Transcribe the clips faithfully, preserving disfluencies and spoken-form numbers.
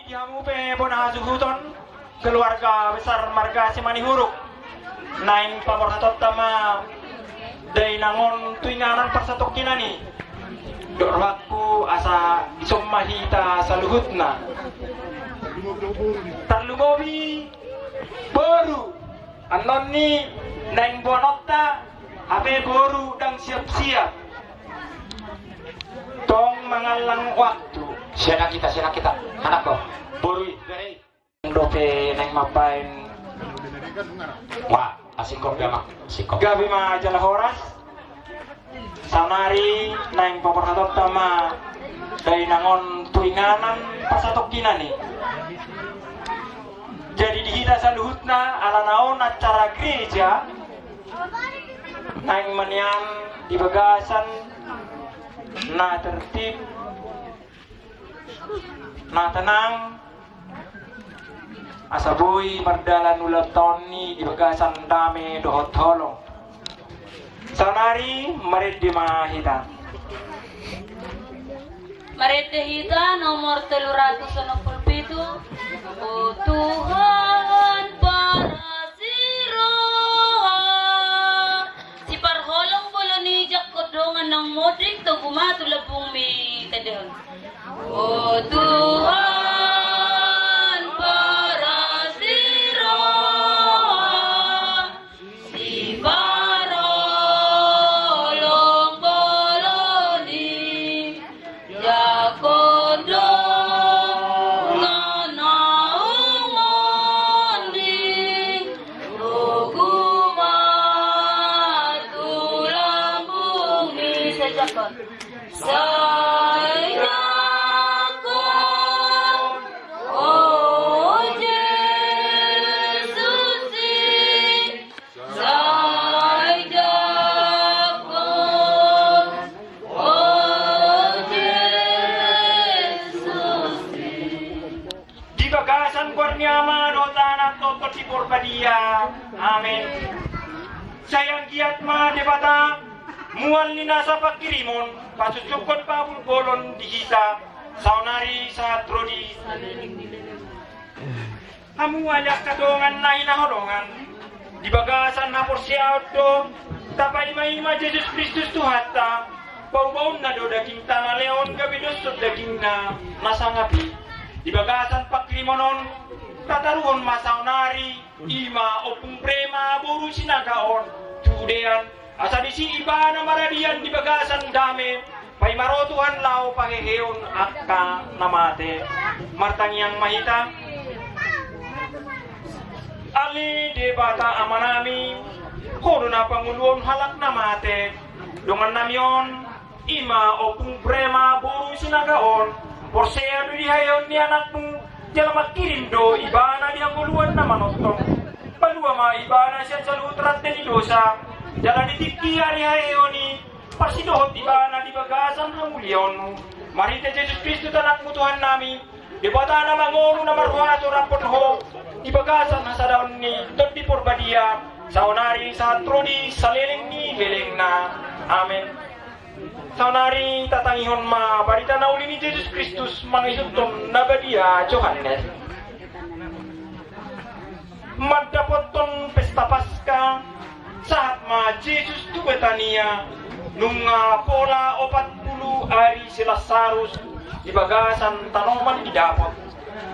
Di hamu pe bona hasuhuton, keluarga besar marga Simanihuruk, naeng paborhatonta ma dainang on tu inganan parsatongkinan i. Dohot rohangku asa dison ma hita saluhutna. Tarlumobi boru, annon ni naeng boanonta, hape boru ndang siap-siap. Tong mangallang waktu. Sian hita, sian hita. Anak ko. Boru i. Dope naeng mambaen. Wah, asingkop ya, Mak. Singkop. Gabe ma jala horas. Saonari naeng paborhatonta ma dainang on tu inganan parsatongkinan i. Jadi di hita saluhutna, alana on acara gereja, naeng ma nian di bagasan na tertib, na tenang, asa boi mardalan ulaonta on i di bagasan dame dohot holong. Saonari marende ma hita. Marende hita nomor tolu ratus onom pulu pitu. O Tuhan parasi roha, siparholong bolon i jangkon dongan naung moding, togu ma tu lambungmi tendehon. O Tuhan parasi roha, siparholong bolon i jangkon dongan naung moding, togu ma tu lambungmi. Sai jangkon. Sai jangkon, o Jesus i. Sai jangkon, o Jesus i. Di bagasan goar ni Ama dohot Anak dohot Tondi Porbadia. Amen. Sai anggiat ma Debata, mual ni nasa pangkirimon, pasusukkon pangapulbolon di hita, saonari sahat ro di Hamu ale angka dongan na hinaholongan, di bagasan haporseaon do tapaimaima Jesus Kristus Tuhanta, paubaonna do dagingta na leon gabe doshon dagingna na sangap i. Di bagasan pangkirimon on, tataruhon ma saonari, i ma Ompung Prema boru Sinaga on, tu udean, asa disi ibana maradian di bagasan dame, paima ro Tuhan laho paheheon angka na mate. Martangiang ma hita. Ale Debata Amanami, Ho do na pangoluhon halak na mate. Dongannami on, i ma Ompung Prema boru Sinaga on, porsea do di haheheon ni anakmu, jala mangkirim do ibana di hangoluan na manongtong. Palua ma ibana sian saluhut rante ni dosa, jala di tingki ari haheheon i, parsidohot ibana di bagasan hamuliaonmu. Marhite Jesus Kristus Anakmu Tuhannami, Debata na mangolu na marhuaso rap dohot Ho, di bagasan hasadaon ni Tondi Porbadia, saonari sahat ro di saleleng ni lelengna. Amen. Saonari tatangihon ma barita na uli ni Jesus Kristus mangihuthon na badia Johannes. Mandapothon pesta Paska, sahat ma Jesus tu Betania, nunga pola opat pulu ari si Lasarus di bagasan tanoman ni dapot.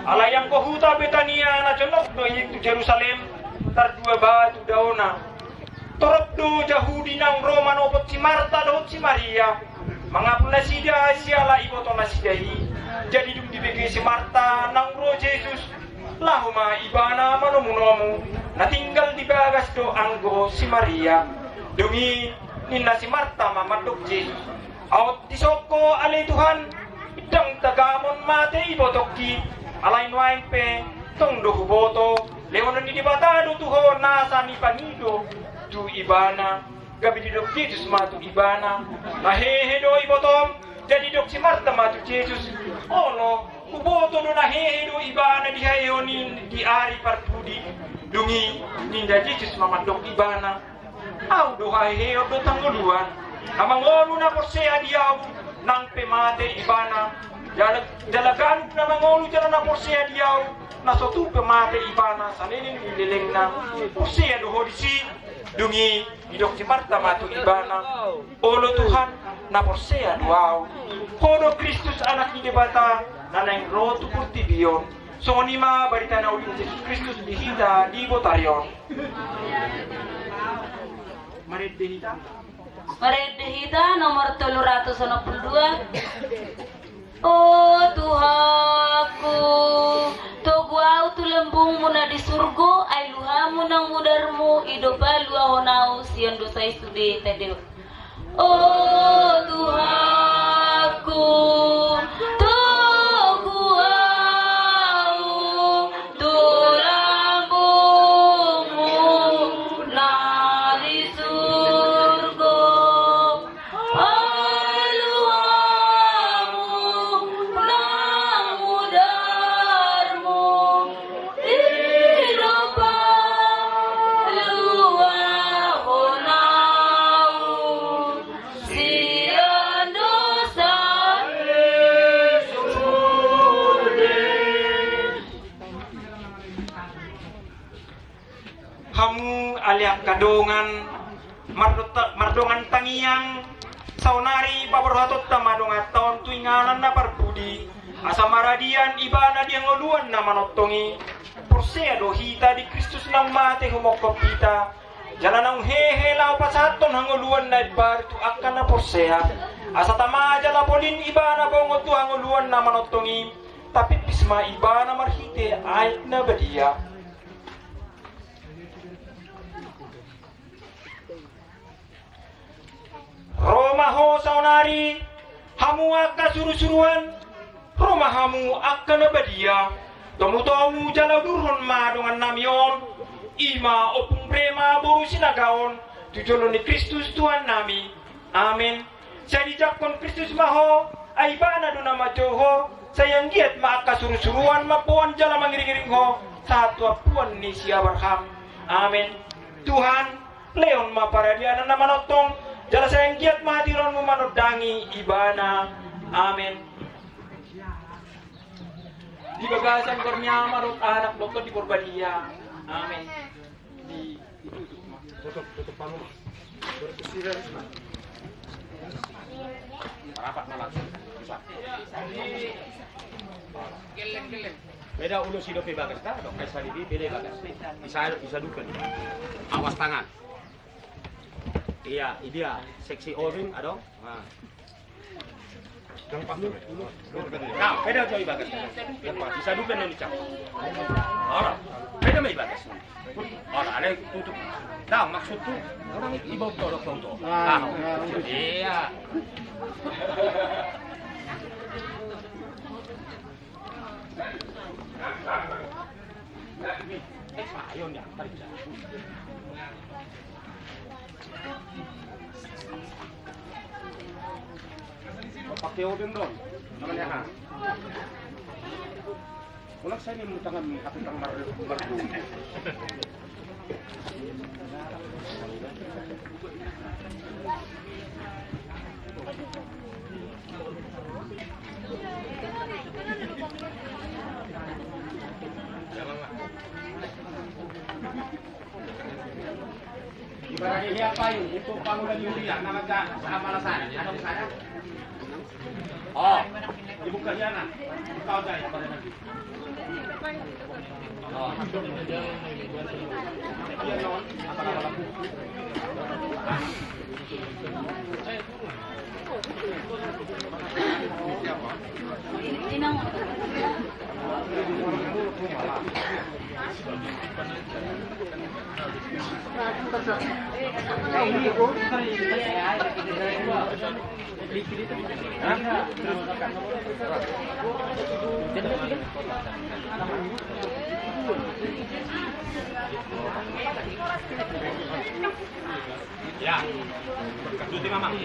Alai anggo huta Betania na jonok do i tu Jerusalem, tardua batu daona. Torop do Jahudi naung ro manopot si Marta dohot si Maria, mangapul nasida siala iboto nasida i. Jadi dung dibege si Marta naung ro Jesus, laho ma ibana manomunomu, na tinggal di bagas do anggo si Maria. Dung i ninna si Marta ma mandok Jesus: Aut dison Ho ale Tuhan, ndang tagamon mate ibotongki, alai nuaeng pe tong do huboto, lehonon ni Debata do tu Ho nasa nipangido tu ibana. Gabe didok Jesus ma tu ibana: Na hehe do ibotom? Jadi didok si Marta ma tu Jesus: Olo, huboto do na hehe do ibana di haheheon i di ari parpudi. Dung i ninna Jesus ma mandok ibana: Ahu do haheheon dohot hangoluan. Na mangolu na porsea di Ahu, nang pe mate ibana, Jala, jala ganup na mangolu jala na porsea di Ahu, na so tupa mate ibana saleleng ni lelengna, porsea do ho disi. Dung i didok si Marta ma tu Ibana: Olo Tuhan, na porsea do ahu. Ho do Kristus, Anak ni Debata, na naeng ro tu portibi on. Songon i ma barita na uli ni Jesus Kristus di hita di botari on. Marende hita. Marende hita nomor tolu ratus onom pulu dua. O Tuhanku, togu ahu tu lambungmu na di surgo, ai luamu nang mudarmu, i do paluahon ahu sian dosa i sude tadok. O Tuhanku, togu ahu tu lambungmu na di surgo, ai luamu nang mudarmu, i do paluahon ahu sian dosa i sude. Hamu ale angka dongan, mardonta-, mardongan tangiang, saonari paborhatonta ma donganta on tu inganan na parpudi, asa maradian Ibana di hangoluan na manongtong i. Porsea do hita di Kristus naung mate humongkop hita, jala naung hehe laho pasahathon hangoluan na imbaru tu angka na porsea. Asa tama jala polin Ibana bongot tu hangoluan na manongtong i, tapipis ma Ibana marhite aek na badia. Ro ma ho saonari, hamu angka surusuruan, ro ma hamu angka na badia, tomutomu jala udurhon ma dongannami on, i ma Ompung Brema boru Sinaga on, tu jolo ni Kristus Tuhannami. Amen. Sai dijangkon Kristus ma ho, ai Ibana do na manjou ho, sai anggiat ma angka surusuruan mamboan jala mangiringiring ho sahat tu ampuan ni si Abraham. Amen. Tuhan, lehon ma paradianan na manongtong, jala sai anggiat ma hatiuronmu manondangi Ibana. Amen. Di bagasan goar ni Ama dohot Anak dohot Tondi Porbadia. Amen. Di, ditutup ma. Tutup, tutup panu ma. Marapat ma langsung. Bisa. Beda ulos i dope Bagas, da? Dok, ai sadibi, beda i Bagas. Bisa, bisa dupen. Awas tangan. Iya, i dia, seksi oring, adong. Nah. Nah, beda jo i Bagas. Bisa dupen na ucap. Ora, beda ma i Bagas. Ora, ale tutup. Nah, maksudku, orang i bau todok bau to. Nah, nah, iya. Pakai odeng dong. Namanya ha. Ulang saya ini tangan, aku tangan mar-, mar-, Ibaratnya dia apa ini? Itu pangula di Uria, nama ja-, sama lah saya. Ada saya. Oh, dibuka dia, nah. Buka aja ya, pada nanti. Ya. Kasih mamang.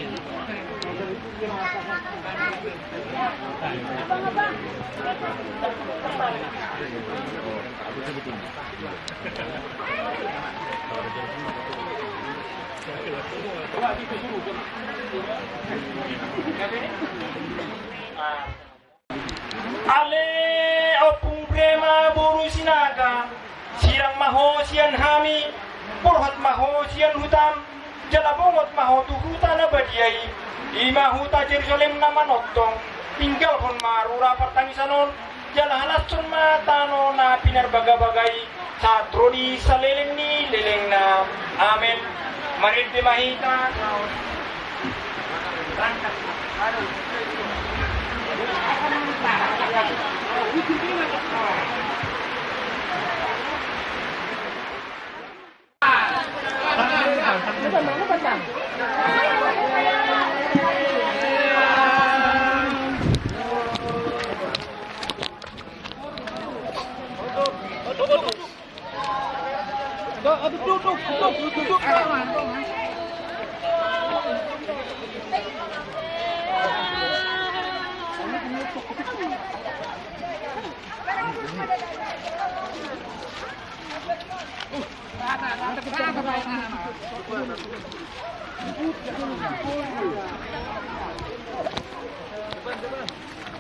Ale Ompung Brema boru Sinaga, sirang ma ho sian hami, borhat ma ho sian hutam, jala bongot ma ho tu huta na badia i, i ma huta Jerusalem na manongtong. Tinggalhon ma rura partangisan on, jala halashon ma tano na pinarbagabaga i, sahat ro di saleleng ni lelengna. Amen. Marende ma hita.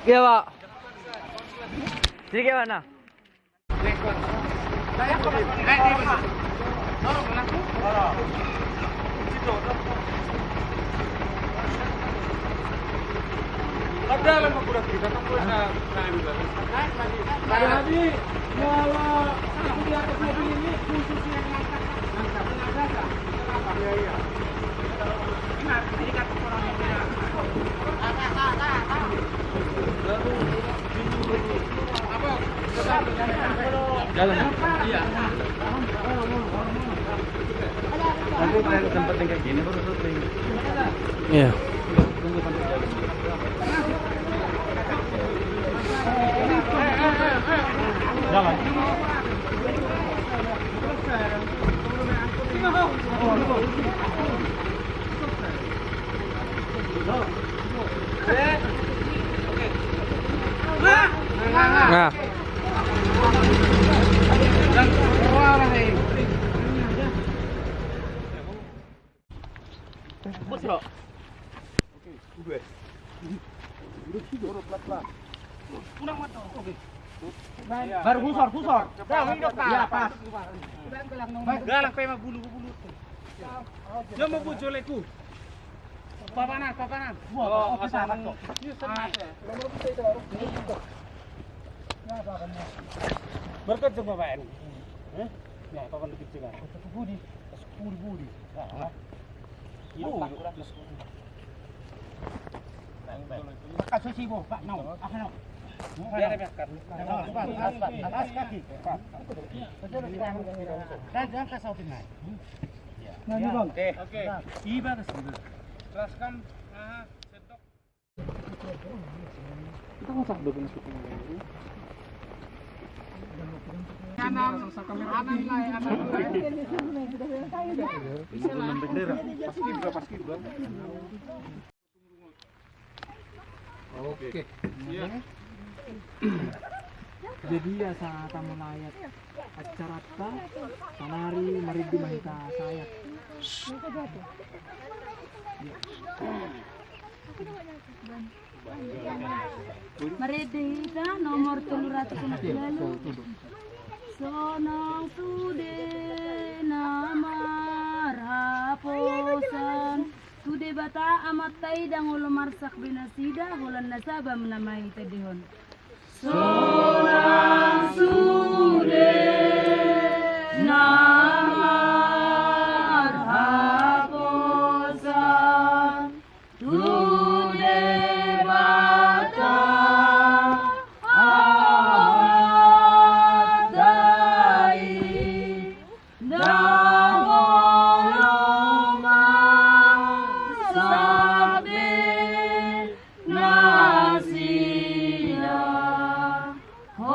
Iya, Pak. Sini gimana? Iya. Nah. Baru husor, husor. Ya, pas. Galak pe ma bulu, bulu. Dia mau bujol aku. Papanan, papanan. Wah, oh, oke, sama tuh. Berkat sama Pak Eri. Eh? Ya, papan dikit juga. Budi. Budi, Budi. Ah. Iya, Pak, kurang. Pak, susi, Bu, Pak, no. Apa, no? Dia ada makan. Pas, pas, pas, kaki. Pas. Dan jangan kasih opin naik. Nah, ini, Bang. Oke. Oke. Iba ke sini. Jelaskan. Aha, sedok. Kita nggak usah dulu syuting lagi. Kanan, kanan, kanan. Bendera. Pas kibra, pas kibra. Oke. Jadi asa tamulai acaranta, saonari marende ma hita sayat. Marende hita nomor tolu ratus onom pulu ualu. Sonang sude na marhaposan. Tu Debata Amanta i ndang olo marsak be nasida, holan na saba ma na maitandehon. Sonang sude na marhaposan tu Debata Amanta i. Ndang olo marsak be nasida, ho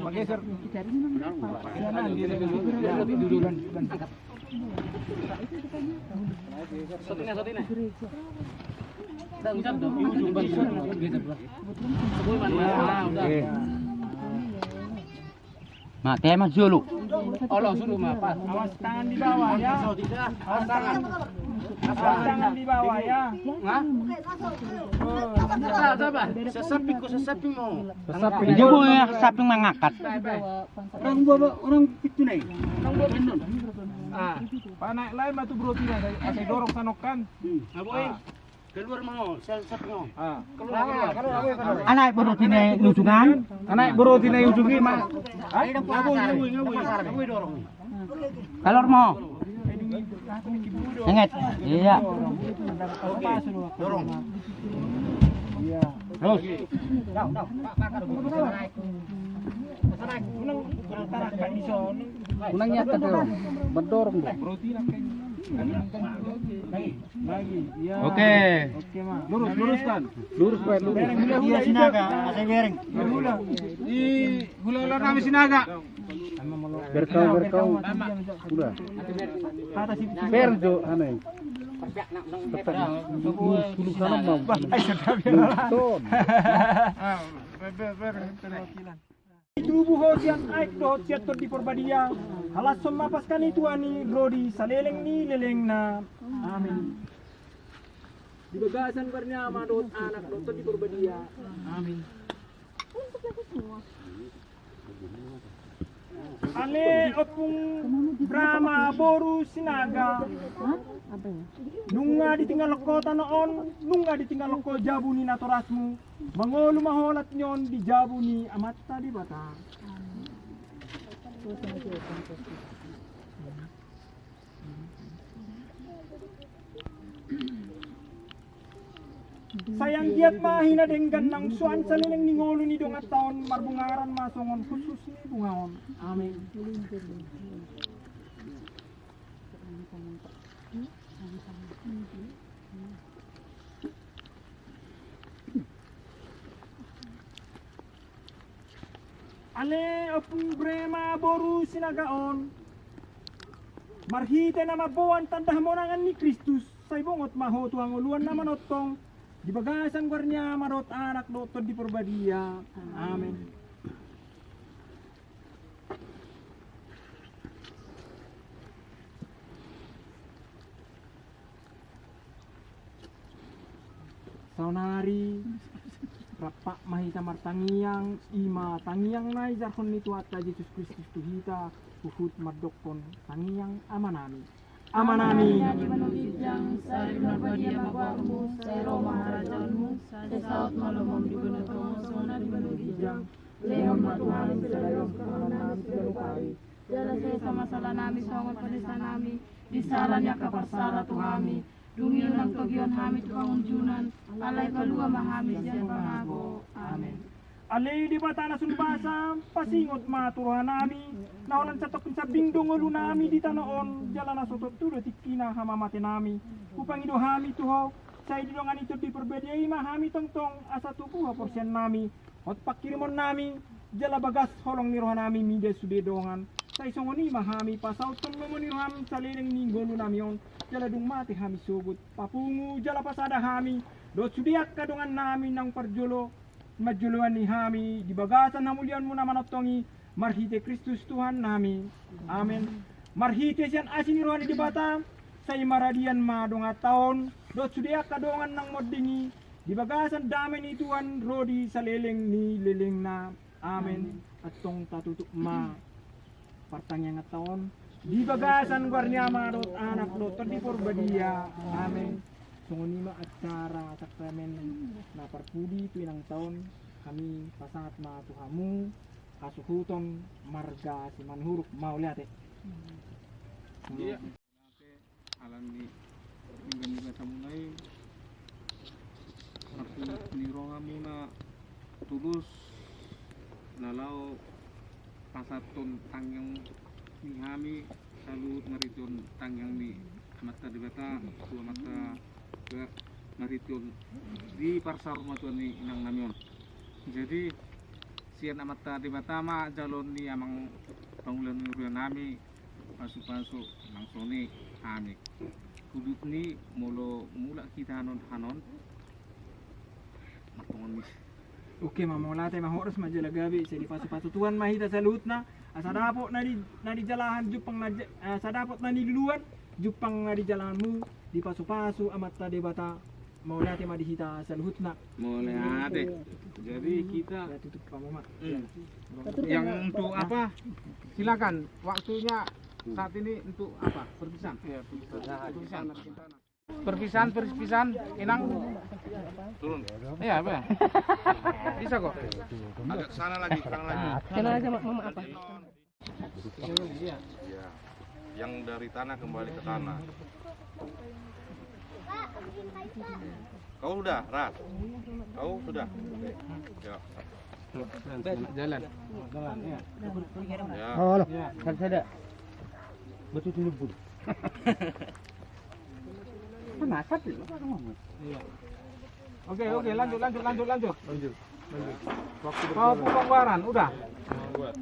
Pak, geser. Oke. Mate mas dulu. Olo, suruh ma, pas. Awas tangan di bawah ya. Awas tangan. Awas tangan di bawah ya. Hah? Sasaping ko, sasaping mau. Sasaping. Ini mau ya, sasaping mangangkat. Orang dua, orang pitu nai. Ah. Panaik lain ma tu beroti na, saya dorong sanok kan. Hmm. Keluar mau, sel sep mau. Ah. Keluar, keluar. Anak beroti na ujungan. Anak beroti na ujungi ma. Ngawui, ngawui, ngawui. Ngawui dorong. Keluar mau. Ingat. Iya. Oke. Dorong. Terus. Unang nyata dorong. Mendorong. Oke. Oke, Ma. Lurus, lurus kan? Lurus, Pak, lurus. Iya, Sinaga, asal bereng. Di hula-hula nami Sinaga. Berkau, berkau. Udah. Berjo, aneh. Tepat. Lurus, lurus, kanan mau. Lurus, ton. Tubu ho sian aek dohot sian Tondi Porbadia, halashon ma Paskah ni Tuhan i ro di saleleng ni lelengna. Amin. Di bagasan goar ni Ama dohot Anak dohot Tondi Porbadia. Amin. Ale Ompung Brama boru Sinaga, nunga ditinggalhon ho tano on, nunga ditinggalhon ho jabu ni natorasmu, mangolu ma holan ni on di jabu ni Amanta Debata. Sai anggiat ma hinadenggan na hungsuan saleleng ni ngolu ni donganta on marbungaran ma songon hushus ni bunga on. Amin. Ale Ompung Brema boru Sinaga on, marhite na mamboan tanda hamonangan ni Kristus, sai bongot ma ho tu hangoluan na manongtong, di bagasan goar ni Ama dohot Anak dohot Tondi Porbadia. Amin. Saonari rap ma hita martangiang, i ma tangiang na ijarhon ni Tuhanta Jesus Kristus tu hita, huhut mandokkon tangiang Amanami. Amanami. Amanami na di banua ginjang, sai pinarbadia ma goarmu, sai ro ma harajaonmu, sai saut ma lomomu di banua tonga songon na di banua ginjang. Lehon ma tu hami sadari on panganon nami siganup ari. Jala sesa ma salanami songon panesanami di sala ni angka parsala tu hami. Dung i unang togihon hami tu pangunjunan, alai palua ma hami sian pangago. Amen. Ale Debata na sun basa, pasingot ma tu rohanami, na holan santongkin sambing do ngolunami di tano on, jala na so tontu do tingkina hamamatenami. Hupangido hami tu Ho, sai didongani Tondi Parbadia i ma hami tongtong asa tubu haporseaonnami, hot panghirimonnami, jala bagas holong ni rohanami mida sude dongan. Sai songon i ma hami pasauthon lomo ni roham saleleng ni ngolunami on, jala dung mate hami sogot, papungu jala pasada hami dohot sude angka dongannami naung parjolo manjoloani hami di bagasan hamuliaonmu na manongtong i, marhite Kristus Tuhannami. Amen. Marhite sian asi ni roha ni Debata, sai maradian ma donganta on dohot sude angka dongan naung monding i, di bagasan dame ni Tuhan ro di saleleng ni lelengna. Amen. Antong tatutup ma partangianganta on di bagasan goar ni Ama dohot Anak dohot Tondi Parbadia. Amen. Songon i ma acara sakramen na parpudi tu inanta on hami pasahat ma tu hamu hasuhuton marga Simanhuruk. Mauliate. Alani denggan ni basamuna i, marsuhut ni rohamuna tulus na laho pasahathon tangiang ni hami saluhut marhitehon tangiang ni Amanta Debata tu Amanta, marhitehon di parsaur matua ni inangnami on. Jadi sian Amanta Debata ma jaloon ni amang pangula ni huria nami, pasupasu nang songon i hami. Hudut ni molo mulak hita hanon hanon. Martongon mis. Oke ma, mauliate ma, horas ma jala gabe, sai dipasupasu Tuhan ma hita saluhutna. Asa dapot na di, na di jalahan jumpang na, asa dapot na niluluan jumpang na di jalahanmu, dipasupasu Amanta Debata. Mauliate ma di hita saluhutna. Mauliate. Jadi kita tutup kamu mak. Yang untuk apa? Silakan, waktunya saat ini untuk apa? Perpisahan. Perpisahan, perpisahan, perpisahan, Inang. Turun. Iya, apa? Bisa kok. Agak sana lagi, sana lagi. Sana aja, Mak, Mama apa? Iya. Yang dari tanah kembali ke tanah. Kau sudah, Ras? Kau sudah? Oke. Ya. Jalan. Jalan, ya. Ya. Halo, halo. Ya. Sada, sada. Betul, betul, betul. Iya. Oke, oke, lanjut, lanjut, lanjut, lanjut. Lanjut. Lanjut. Waktu berjalan. Kau bukan waran, udah. Buat.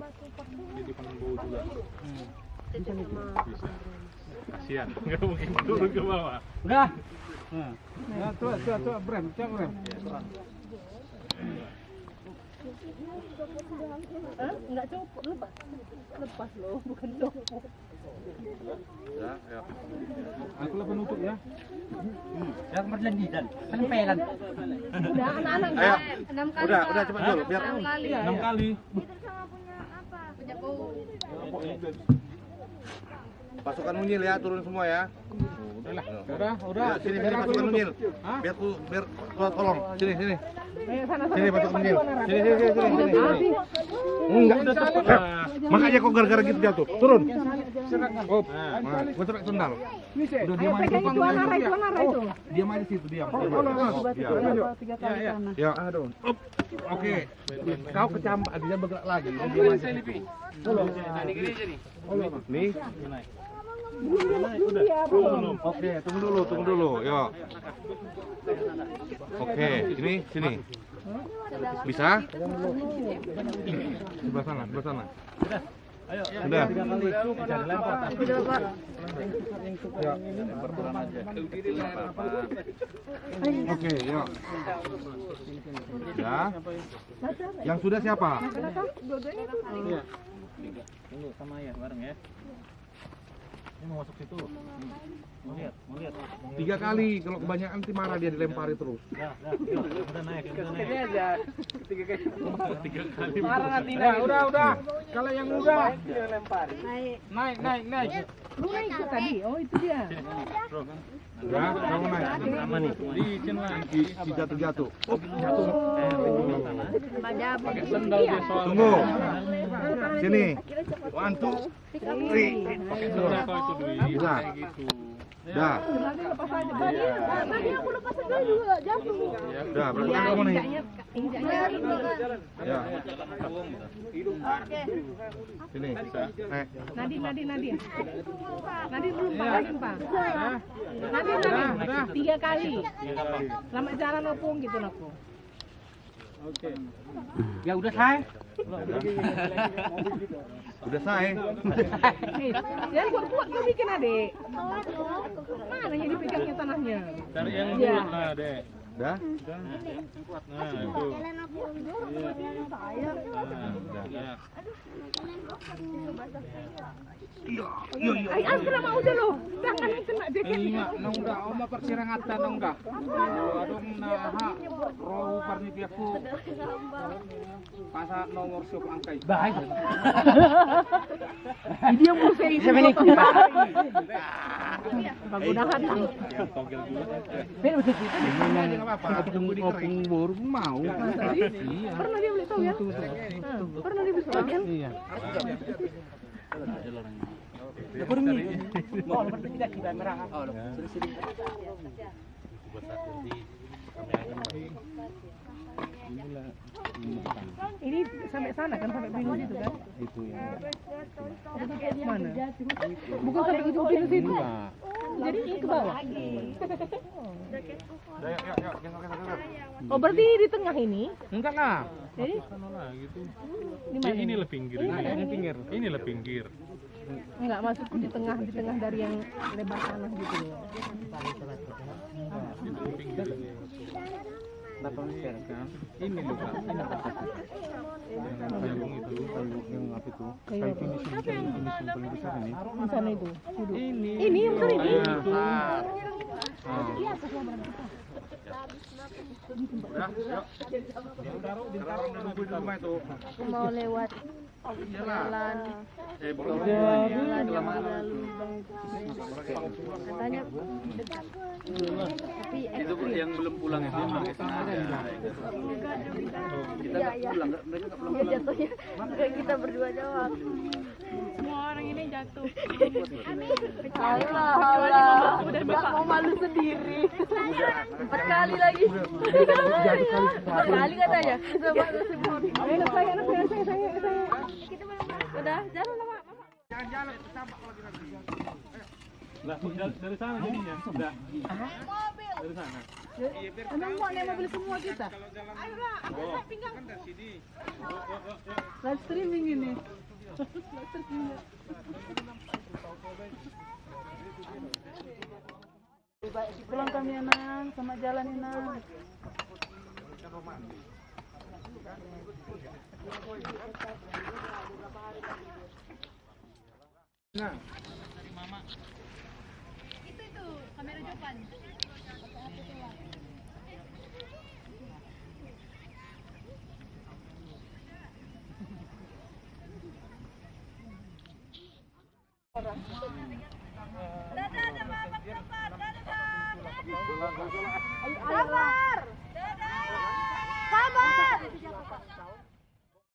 Jadi penunggu juga. Hmm. Bisa. Kasihan, nggak mungkin turun ke bawah. Udah. Nah. Ya, coba, coba, coba, Brem, coba, Brem. Hah? Nggak copot, lepas. Lepas loh, bukan copot. Ya, ya. Aku lah penutup ya. Ya, kemudian di dan tempelan. Udah, anak-anak. Ayo. Enam kali, udah, Pak. Udah, cepat dulu, biar enam kali. Enam kali. Itu sama punya apa? Punya bau. Pasukan Unyil ya, turun semua ya. Udah, udah. Ya, sini, sini, pasukan Unyil. Hah? Biar ku, biar ku tolong. Sini, sini. Ayo, sana, sana. Sini, pasukan Unyil. Sini, sini, sini, sini, sini. Enggak, udah cepat. Makanya kok gara-gara gitu jatuh. Turun. Oh, nah, gua sampai sendal. Udah, diam aja. Ayo, pegang itu, Anara, itu, Anara, itu. Diam aja situ, diam. Diam. Tiga kali sana. Ya. Aduh. Oke. Kau kecampak, dia bergerak lagi. Diam aja situ. Nih. Oke, tunggu dulu, tunggu dulu. Yo. Oke, ini sini. Bisa? Sebelah sana, sebelah sana. Sudah. Ya. Oke, yuk. Ya. Yang sudah siapa? Iya. Tunggu sama ayah bareng ya. Ini mau masuk situ. Mau lihat, mau lihat. Tiga kali, kalau kebanyakan nanti marah dia, dilempari terus. Ya, ya, ya. Udah naik, udah naik. Tiga kali. Tiga kali. Marah nanti. Ya, udah, udah. Kalau yang udah. Naik, naik, naik. Lu naik tuh tadi. Oh, itu dia. Udah, kamu naik. Sama nih. Di, di jatuh-jatuh. Up, jatuh. Pakai sendal dia soalnya. Tunggu. Sini. One, two, three. Pakai sendal kau itu, Dwi. Bisa. Kayak gitu. Dah. Tadi, tadi aku lepas sendal juga, jatuh. Dah, berarti. Iya, kamu nih. Injaknya, injaknya. Ya. Sini. Eh. Nadine, Nadine, Nadine. Nadine dulu, Pak, Nadine, Pak. Nadine, Nadine. Tiga kali. Selamat jalan, Opung, gitu, Opung. Oke. Ya udah, say. Udah, say. Eh, jangan kuat-kuat kau bikin, Adek. Mana yang dipegangnya tanahnya? Cari yang kuat lah, Dek. Dah? Nah, itu. Nah, udah. Iya, iya, iya. Ai, angkat sama udah lo. Tangan kena jaket. Iya, nang udah, oma persirangan nang udah. Adong na aha, rohu parnipiaku. Pasa nomor siop angkai. Baik. Ini yang mau saya ini. Penggunaan. Ini apa? Opung, Opung baru mau. Masa sih? Iya. Pernah dia beli togel? Pernah dia beli togel? Iya. Ini sampai sana kan, sampai pinus itu kan? Itu ya. Mana? Bukan sampai ujung pinus itu. Enggak. Jadi ini ke bawah. Oh, berarti di tengah ini? Enggak lah. Jadi? Sana lah, gitu. Di mana? Inilah pinggir. Ini mana? Ini pinggir. Inilah pinggir. Enggak, maksudku di tengah, di tengah dari yang lebar tanah gitu loh. Itu pinggir. Ini loh, Kak. Ini apa? Yang itu, yang apa itu? Kayu finishing, kayu finishing paling besar ini. Di sana itu. Ini. Ini yang besar ini? Iya. Ah. Udah, yuk. Sekarang udah nunggu di rumah itu. Aku mau lewat jalan. Eh, belum. Jalan yang udah lubang itu. Katanya, tapi itu yang belum pulang itu yang pakai sengaja. Kita nggak pulang, nggak, mereka nggak pulang. Iya, jatuhnya. Bukan kita berdua doang. Semua orang ini jatuh. Alah, alah. Udah, udah, mau malu sendiri. Empat kali lagi. Empat kali katanya. Coba. Ayo, sayang, sayang, sayang, sayang. Udah, jalan lah, Pak. Jalan-jalan, bertambah lagi nanti. Lah, dari, dari sana jadinya. Udah. Dari sana. Emang mau naik mobil semua kita? Ayo, Pak, ambil pinggang. Kan dari sini. Live streaming ini. Live streaming. Pulang kami, Inang, selamat jalan, Inang. Nah. Itu, itu, kamera Jovan. Dadah, dadah, Bapak, sabar, dadah. Sabar. Dadah. Sabar.